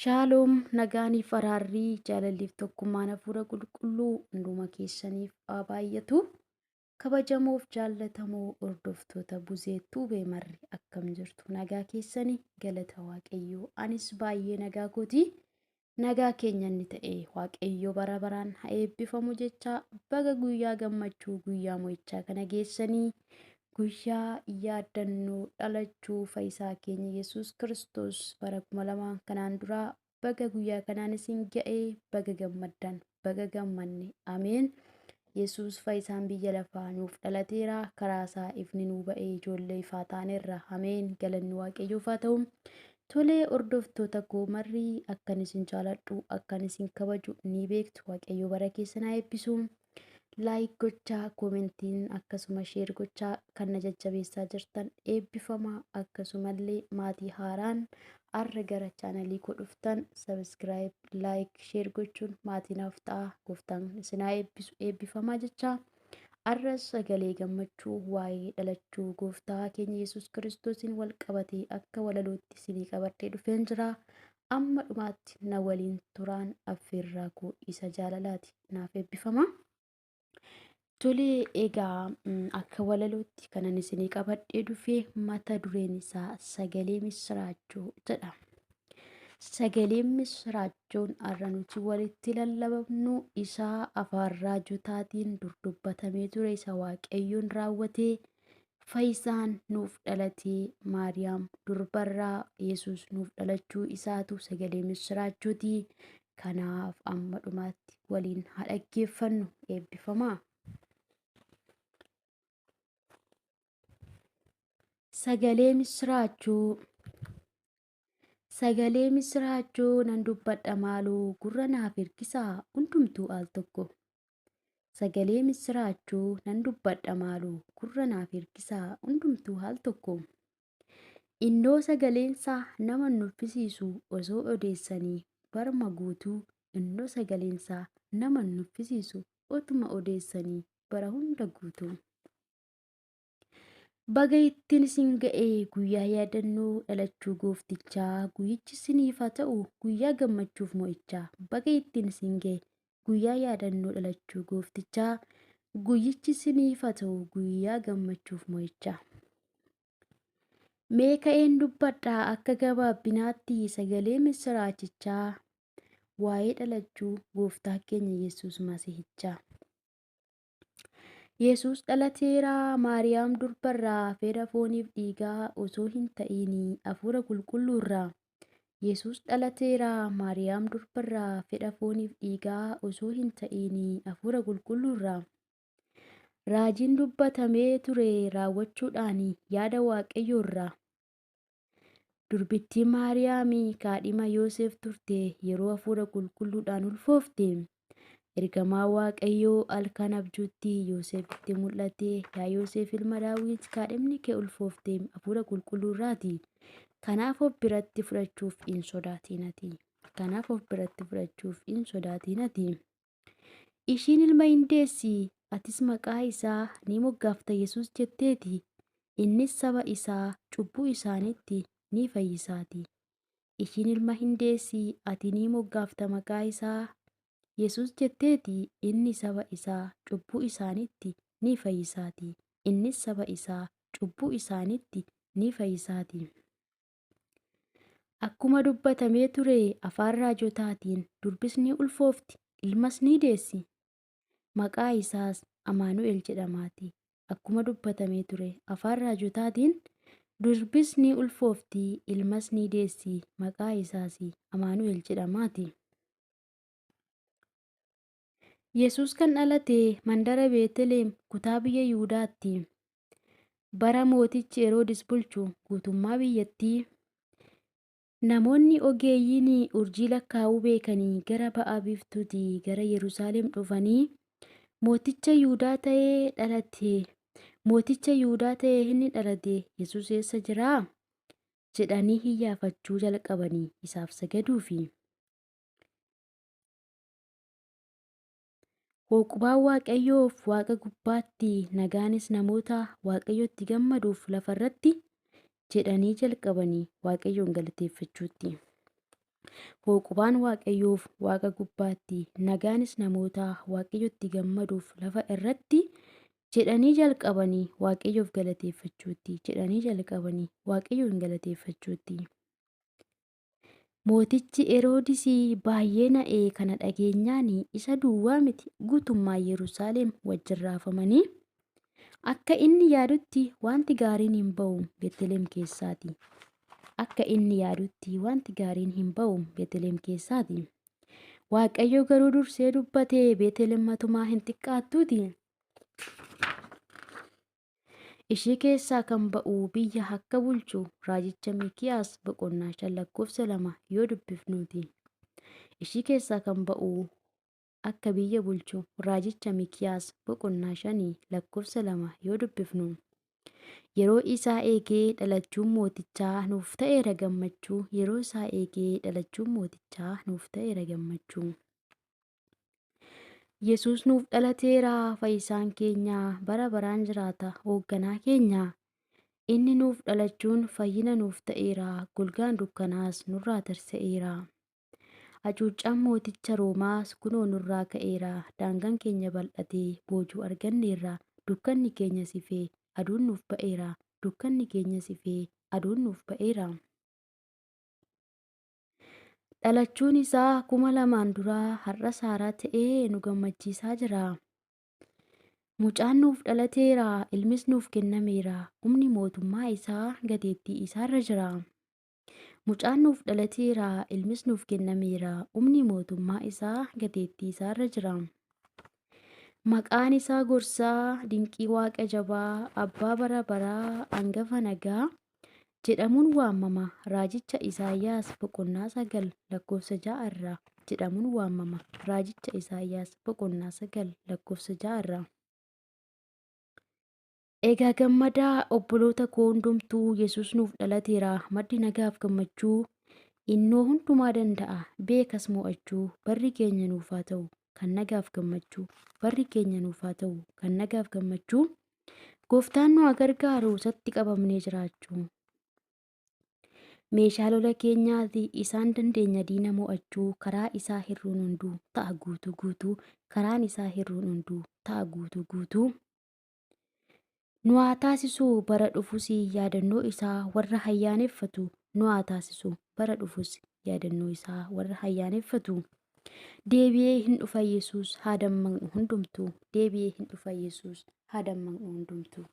Shaaloom nagaaniif araarrii jaalalliif tokkummaan hafuura qulqulluu hunduma keessaniif haa baay'atu. Kabajamoof jaallatamoo hordoftoota Buzee Tuubee marri akkam jirtu nagaa keessanii galata Waaqayyoo. Anis baay'ee nagaa kooti. Nagaa keenya inni ta'e Waaqayyo bara baraan haa eebbifamu jecha baga guyyaa gammachuu guyyaa mo'ichaa kana geessanii guyyaa yaadannoo dhalachuu fayyisaa keenya Yesuus Kiristoos bara 2000 kanaan duraa baga guyyaa kanaan isin ga'ee baga gammaddan baga gammanne ameen. Yesuus fayyisaan biyya lafaa nuuf dhalateera karaa isaa ifni nuu ba'ee ijoollee ifaa taanerra ameen galanni Waaqayyoof haa ta'u. Tolee hordoftoota koo marri akkan isin jaaladhu akkan isin kabaju ni beektu Waaqayyo bara keessan haa eebbisu. Like gochaa koomentiin akkasuma share gochaa kan na jajjabeessaa jirtan eebbifamaa akkasumallee maatii haaraan arra gara chaanalii koo dhuftan subscribe like share gochuun maatii naaf ta'a gooftaan isin haa eebbisu eebbifamaa jecha. Arras sagalee gammachuu waa'ee dhalachuu gooftaa keenya Yesuus Kiristoosiin wal qabatee akka walalootti isinii qabadhee dhufeen jira. Amma dhumaatti na waliin turaan affeerraa koo isa jaalalaati naaf eebbifama. Tolee egaa akka walalootti kanan isinii qabadhee dhufe mata dureen isaa sagalee misiraachoo jedha. Sagaleen misiraachoon har'a nuti walitti lallabamnu isaa afaan raajotaatiin dur dubbatamee ture isa Waaqayyoon raawwatee fayyisaan nuuf dhalatee Maariyaam durbarraa Yesuus nuuf dhalachuu isaatu sagalee misiraachooti. Kanaaf amma dhumaatti waliin haa dhaggeeffannu eebbifamaa. Sagalee misiraachoo. Sagalee misiraachoo nan dubbadha maaloo gurra naaf hirkisaa hundumtuu al tokko. Sagalee misiraachoo nan dubbadha maaloo gurra naaf hirkisaa hundumtuu al tokko. Innoo sagaleensaa nama nuffisiisu osoo odeessanii barma guutuu. Innoo sagaleensaa nama nuffisiisu otuma odeessanii bara hunda guutuu. Baga ittiin isin ga'e guyyaa yaadannoo dhalachuu gooftichaa guyyichi isiniif haa ta'u guyyaa gammachuuf mo'ichaa. Baga ittiin isin ga'e guyyaa yaadannoo dhalachuu gooftichaa guyyichi isiniif haa ta'u guyyaa gammachuuf mo'ichaa. Mee ka'een dubbadhaa akka gabaabbinaatti sagalee misiraachichaa waa'ee dhalachuu gooftaa keenya Yesuus Masihichaa. Yesuus dhalateera Maariyaam durbarraa fedha fooniif dhiigaa osoo hin ta'iin hafuura qulqulluurraa. Yesuus dhalateera Maariyaam durbarraa fedha fooniif dhiigaa osoo hin ta'iin hafuura qulqulluurraa. Raajiin dubbatamee ture raawwachuudhaan yaada Waaqayyoorraa. Durbittiin Maariyaam kaadhima Yoosef turte yeroo hafuura qulqulluudhaan ulfoofte. Ergamaa Waaqayyoo halkan abjuutti Yoosefitti mul'ate. Yaa Yoosef ilma Daawit kaadhimni kee ulfoofte hafuura qulqulluurraati. Kanaaf of biratti fudhachuuf hin sodaatinati. Kanaaf of biratti fudhachuuf hin sodaatinati. Ishiin ilma hin deessi atis maqaa isaa ni moggaafta Yesuus jetteeti. Innis saba isaa cubbuu isaaniitti ni fayyisaati. Ishiin ilma hin deessi ati ni moggaafta maqaa isaa Yesuus jetteeti inni saba isaa cubbuu isaaniitti ni fayyisaati. Innis saba isaa cubbuu isaaniitti ni fayyisaati. Akkuma dubbatamee ture afaan raajotaatiin durbis ni ulfoofti ilmas ni deessi. Maqaa isaas Amaanu'el jedhamaati. Akkuma dubbatamee ture afaan raajotaatiin durbis ni ulfoofti ilmas ni deessi maqaa isaas Amaanu'el jedhamaati. Yesuus kan dhalate mandara Beetlehem kutaa biyya Yihudaatti. Bara mootichi Heroodis bulchu guutummaa biyyattii namoonni ogeeyyiin urjii lakkaa'uu beekanii gara ba'a biiftuutii gara Yerusaalem dhufanii mooticha Yihudaa ta'ee dhalate mooticha Yihudaa ta'ee inni dhalate Yesuus eessa jiraa jedhanii hiyyaafachuu jalqabanii isaaf sagaduufi. Hooqubaan Waaqayyoof Waaqa gubbaatti nagaanis namoota Waaqayyotti gammaduuf lafarratti jedhanii jalqabanii Waaqayyoon galateeffachuutti. Hooqubaan Waaqayyoof Waaqa gubbaatti, nagaanis namoota Waaqayyotti gammaduuf lafa irratti jedhanii jalqabanii Waaqayyoof galateeffachuutti jedhanii jalqabanii Waaqayyoon galateeffachuutti. Mootichi Heroodisii baay'ee na'ee kana dhageenyaan isa duwwaa miti guutummaa Yerusaalem wajjin raafamanii akka inni yaadutti wanti gaariin hin ba'u Beetlehem keessaati. Akka inni yaadutti wanti gaariin hin ba'u Beetlehem keessaati. Waaqayyo garuu dursee dubbatee Beetlehem matumaa hin xiqqaattuuti. Ishii keessaa kan ba'u biyya akka bulchu raajicha Miikiyaas boqonnaa 5 lakkoofsa 2 yoo dubbifnuuti. Ishii keessaa kan ba'u akka biyya bulchu raajicha Miikiyaas boqonnaa 5 lakkoofsa 2 yoo dubbifnu. Yeroo isaa eegee dhalachuun mootichaa nuuf ta'eera gammachuu. Yeroo isaa eegee dhalachuun mootichaa nuuf ta'eera gammachuu. Yesuus nuuf dhalateera fayyisaan keenya bara baraan jiraata hoogganaa keenya. Inni nuuf dhalachuun fayyina nuuf ta'eera golgaan dukkanaas nurraa tarsa'eera. Hacuuccaan mooticha Roomaas kunoo nurraa ka'eera daangaan keenya bal'atee boojuu arganneerra dukkanni keenya sifee aduun nuuf ba'eera dukkanni keenya sifee aduun nuuf ba'eera. Dhalachuun isaa 2000 duraa har'a saaraa ta'ee nu gammachiisaa jira. Mucaan nuuf dhalateera, ilmis nuuf kennameera, humni mootummaa isaa gateettii isaarra jira. Mucaan nuuf dhalateera, ilmis nuuf kennameera, humni mootummaa isaa gateettii isaarra jira. Maqaan isaa Gorsaa, Dinqii Waaqa Jabaa, Abbaa Bara Baraa, Hangafa Nagaa jedhamuun waamama. Raajicha Isaayyaas boqonnaa 9 lakkoofsa 6 irraa jedhamuun waamama. Raajicha Isaayyaas boqonnaa 9 lakkoofsa 6 irraa. Egaa gammadaa obboloota koo hundumtuu Yesuus nuuf dhalateera. Maddi nagaaf gammachuu innoo hundumaa danda'a. Beekas mo'achuu barri keenya nuuf haa ta'u kan nagaaf gammachuu. Barri keenya nuuf haa ta'u kan nagaaf gammachuu. Gooftaan nu haa gargaaru isatti qabamnee jiraachuu. Meeshaa lola keenyaati isaan dandeenya diina mo'achuu karaa isaa hirruun hunduu ta'a guutuu guutuu karaan isaa hirruun hunduu ta'a guutuu guutuu. Nu haa taasisu bara dhufus yaadannoo isaa warra hayyaaneffatu. Nu haa taasisu bara dhufus yaadannoo isaa warra hayyaaneffatu. Deebi'ee hin dhufa Yesuus haa dammaqnu hundumtuu. Deebi'ee hin dhufa Yesuus haa dammaqnu hundumtuu.